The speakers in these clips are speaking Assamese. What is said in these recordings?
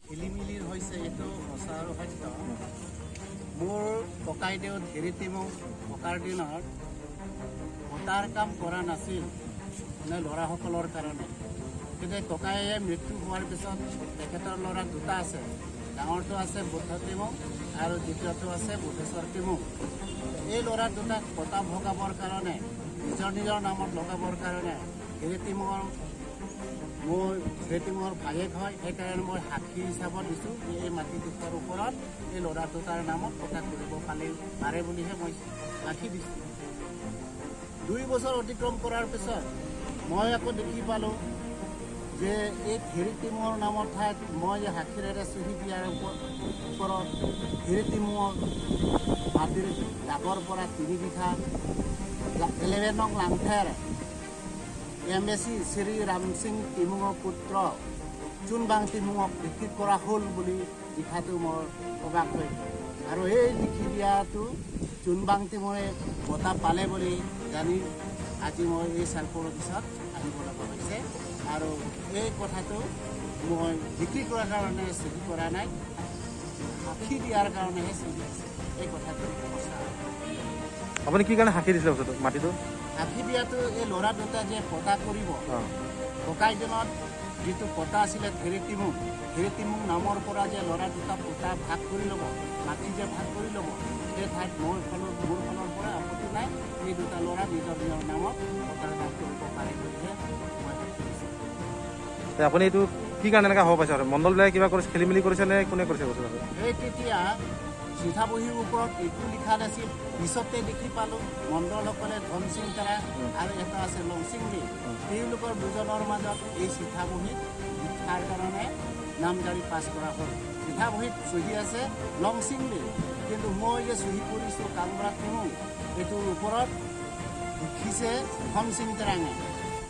খেলিমেলিৰ হৈছে, এইটো সঁচা আৰু সত্য। মোৰ ককাইদেউ ধীৰি তিমুং ককাৰ দিনত পতাৰ কাম কৰা নাছিল, মানে ল'ৰাসকলৰ কাৰণে। কিন্তু ককায়ে মৃত্যু হোৱাৰ পিছত তেখেতৰ ল'ৰা দুটা আছে, ডাঙৰটো আছে বুদ্ধ তিমুং আৰু দ্বিতীয়টো আছে বুদ্ধেশ্বৰ তিমুং। এই ল'ৰা দুটাক পতা ভগাবৰ কাৰণে, নিজৰ নিজৰ নামত লগাবৰ কাৰণে ধীৰি তিমুঙৰ, মোৰ ধীৰি তিমুঙৰ ভায়েক হয়, সেইকাৰণে মই সাক্ষী হিচাপত দিছোঁ যে এই মাটিডোখৰ ওপৰত এই ল'ৰা দুটাৰ নামত পতা কৰিব পাৰে বুলিহে মই সাক্ষী দিছোঁ। 2 বছৰ অতিক্ৰম কৰাৰ পিছত মই আকৌ দেখি পালোঁ যে এই ধীৰি তিমুঙৰ নামৰ ঠাইত মই যে সাক্ষীৰেৰে চহী দিয়াৰ ওপৰত ধীৰি তিমুঙৰ মাটিৰ দাগৰ পৰা 3 বিঘা 11 নং লাংথেৰ M A C Shri Ram Singh তিমুঙৰ পুত্ৰ চুনবাং তিমুঙক বিক্ৰী কৰা হ'ল বুলি লিখাটো মোৰ অবাক হৈ, আৰু এই লিখি দিয়াটো চুনবাং তিমুঙে বঁটা পালে বুলি জানি আজি মই এই চাৰ্কল অফিচত আহিব লগা হৈছে। আৰু এই কথাটো মই বিক্ৰী কৰাৰ কাৰণে চহী কৰা নাই, সাক্ষী দিয়াৰ কাৰণেহে চহী দিছে। এই কথাটো সঁচা। আপুনি কি কাৰণে সাক্ষী দিছিলে বস্তুটো, মাটিটো? সাক্ষী দিয়াটো এই ল'ৰা দুটা যে পতা কৰিব, ককাইজনত যিটো পতা আছিলে ধীৰি তিমুং, ধীৰি তিমুং নামৰ পৰা যে ল'ৰা দুটা পতা ভাগ কৰি ল'ব, মাটি যে ভাগ কৰি ল'ব, সেই ঠাইত মোৰ ফালৰ পৰা আপত্তি নাই, এই দুটা ল'ৰা নিজৰ নিজৰ নামত পতাৰ ভাগ কৰিব পাৰে বুলিহে মই সাক্ষী দিছোঁ। আপুনি এইটো কি কাৰণে এনেকুৱা হ'ব পাইছে? আৰু মণ্ডলবিলাকে কিবা কৰিছে, খেলি মেলি কৰিছে নে কোনে কৰিছে বস্তুটো? এই তেতিয়া চিঠা বহীৰ ওপৰত একো লিখা নাছিল, পিছতে দেখি পালোঁ মণ্ডলসকলে ধনসিং তেৰাং আৰু এটা আছে লংচিং বে, তেওঁলোকৰ দুজনৰ মাজত এই চিঠা বহীত লিখাৰ কাৰণে নামজাৰি পাছ কৰা হ'ল। চিঠা বহীত চহী আছে লংচিং বে, কিন্তু মই যে চহী কৰিছোঁ কামৰা তিমুং, এইটোৰ ওপৰত লিখিছে ধনসিং তেৰাঙে।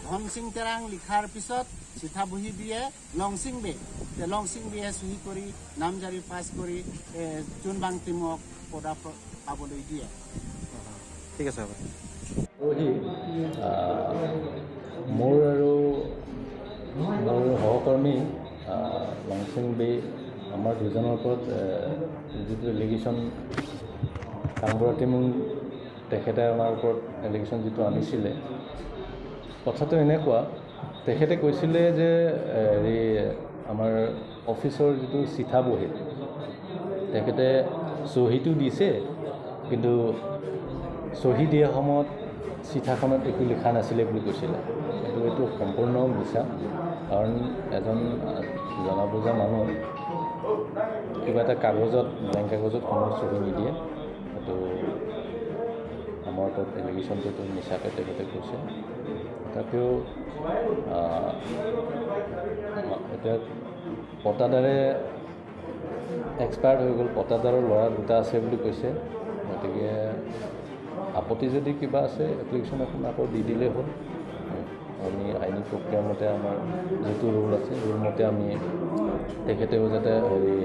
ধনসিং তেৰাং লিখাৰ পিছত চিঠা বহী দিয়ে লংচিং বে, লংচিং বেয়ে চহী কৰি নামজাৰি পাছ কৰি চুনবাং তিমুঙক পদা পাবলৈ দিয়ে। ঠিক আছে। মোৰ আৰু মোৰ সহকৰ্মী লংচিং বে, আমাৰ দুজনৰ ওপৰত যিটো এলিগেশ্যন কামবুঢ়া তিমুং তেখেতে আমাৰ ওপৰত এলিগেশ্যন যিটো আনিছিলে, কথাটো এনেকুৱা, তেখেতে কৈছিলে যে হেৰি আমাৰ অফিচৰ যিটো চিঠা বহী, তেখেতে চহীটো দিছে, কিন্তু চহী দিয়া সময়ত চিঠাখনত একো লিখা নাছিলে বুলি কৈছিলে। কিন্তু এইটো সম্পূৰ্ণ মিছা, কাৰণ এজন জনা বুজা মানুহ কিবা এটা কাগজত, বেংক কাগজত কোনো চহী নিদিয়ে। সেইটো আমাৰ ওপৰত এলিগেশ্যনটো মিছাকৈ তেখেতে কৈছে। তথাপিও এতিয়া পতাদাৰে এক্সপায়াৰ্ড হৈ গ'ল, পতাদাৰৰ ল'ৰা দুটা আছে বুলি কৈছে। গতিকে আপত্তি যদি কিবা আছে এপ্লিকেশ্যন এখন আকৌ দি দিলেই হ'ল। আমি আইনী প্ৰক্ৰিয়া মতে আমাৰ যিটো ৰুল আছে, ৰুল মতে আমি তেখেতেও যাতে হেৰি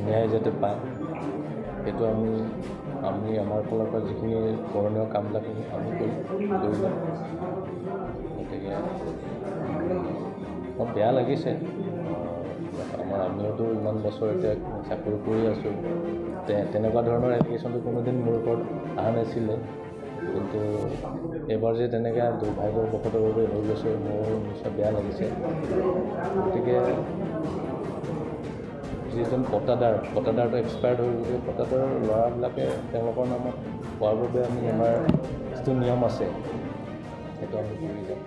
ন্যায় যাতে পায়, সেইটো আমি আমি আমাৰ ফালৰ পৰা যিখিনি কৰণীয় কামবিলাক আমি কৰি যাম। গতিকে অলপ বেয়া লাগিছে, আমাৰ আমিওতো ইমান বছৰ এতিয়া চাকৰি কৰি আছোঁ, তেনেকুৱা ধৰণৰ এপ্লিকেশ্যনটো কোনোদিন মোৰ ওপৰত অহা নাছিলে। কিন্তু এইবাৰ যে তেনেকৈ দুৰ্ভাগ্যবশতঃ হৈ গৈছে, মোৰ নিশ্চয় বেয়া লাগিছে। গতিকে যিজন পতাদাৰ, পতাদাৰটো এক্সপায়াৰ্ড হৈ গৈছে, পতাদাৰৰ ল'ৰাবিলাকে তেওঁলোকৰ নামত পোৱাৰ বাবে আমি আমাৰ যিটো নিয়ম আছে সেইটো আমি কৰি যাম।